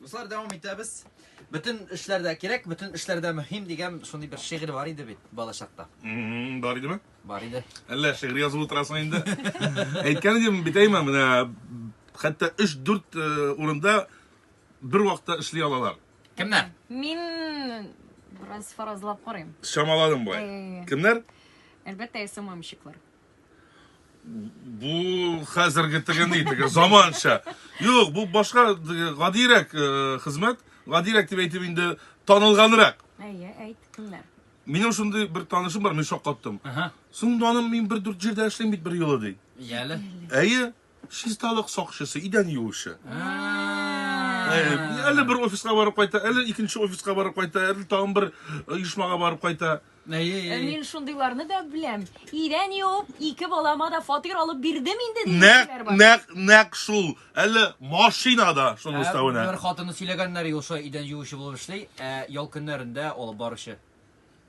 Дуслар, дәвам итәбез. Бөтен эшләрдә кирәк, бөтен эшләрдә мөһим дигән шундый бер шигырь бар иде бит балачакта. Бар идеме? Бар иде. Әллә шигырь язып утырасың инде. Әйткән идем бит әйме, менә хәтта 3-4 э, урында бер вакытта эшли алалар. Кемнәр? Мин бераз фаразлап карыйм. Чамаладым болай. Э. Кемнәр? Әлбәттә, СММщиклар. Бу хәзерге теге ни, теге заманча. Юк, бу башка теге гадирәк э, хезмәт. Гадирәк дип әйтеп инде танылганрак. Әйе, әйт, кемнәр? Минем шундый бер танышым бар, мин шаккаттым. Ага. Соң аның мин бер дүрт җирдә эшлим бит бер юлы ди. Яле. Әйе, чисталык сакчысы, идән юучы. Әйе, әле бер офиска барып кайта, әле икенче офиска барып кайта, әле тагын бер оешмага барып кайта. Әйе, Э, әйе. Мин шундыйларны да беләм. Идән юып, ике балама да фатир алып бирдем инде Нәкъ, дигәннәр бар. нәкъ, нәкъ шул. Әле машинада шуның өстәвенә. Бер хатыны сөйләгәннәр, ул шулай идән юучы булып эшли, ә ял көннәрендә алып баручы.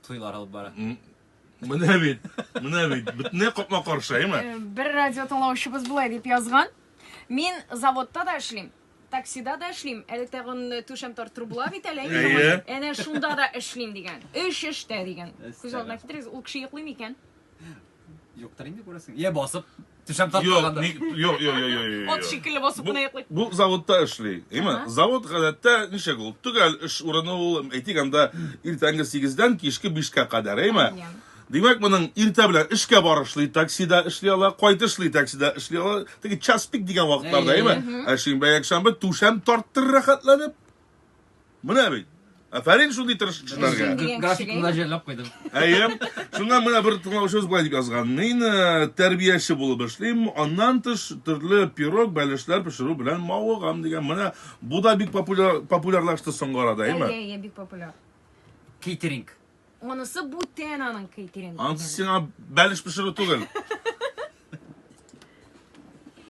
Туйлар алып бара. Менә бит, менә бит, бөтенләй капма-каршы, әйме? Э, Бер радио тыңлаучыбыз болай дип язган. Мин заводта да эшлим, таксида да эшлим, әле тагын түшәм тарттыру була бит әле, әйе. Әйе. Әнә шунда да эшлим дигән. Өч эштә дигән. Күз алдына китерегез, ул кеше йоклый микән? Юктыр инде күрәсең. Я басып, түшәм Юк, тарттырганда. ни- юк, юк, юк, юк, юк. Ат шикелле басып Бу, кына йоклый. бу заводта эшли. Әйме? Ага. Завод гадәттә ничек ул? Төгәл эш урыны ул, әйтик, анда иртәнге 8-дән кичке 5-кә кадәр, әйме? Әйе. Димәк, моның иртә белән эшкә барышлый, таксида эшли ала, кайтышлый таксида эшли ала. Теге час пик дигән вакытларда, Әйе. әйме? Ә шимбә, якшәмбе түшәм тарттыр рәхәтләнеп. Менә бит. Афәрин шундый тырыш кешеләргә. Дигән Графикны да кешегә. җәлләп куйдым. Әйе. Шуннан менә бер тыңлаучыбыз болай дип язган. Мин э, тәрбияче булып эшлим, аннан тыш төрле пирог, бәлешләр пешерү белән мавыгам дигән. Менә бу да бик популяр популярлашты соңгы арада, әйеме? Әйе, әйе, бик популяр. Кейтеринг. Анысы бүтән аның кейтеринг. Анысы сиңа бәлеш пешерү түгел.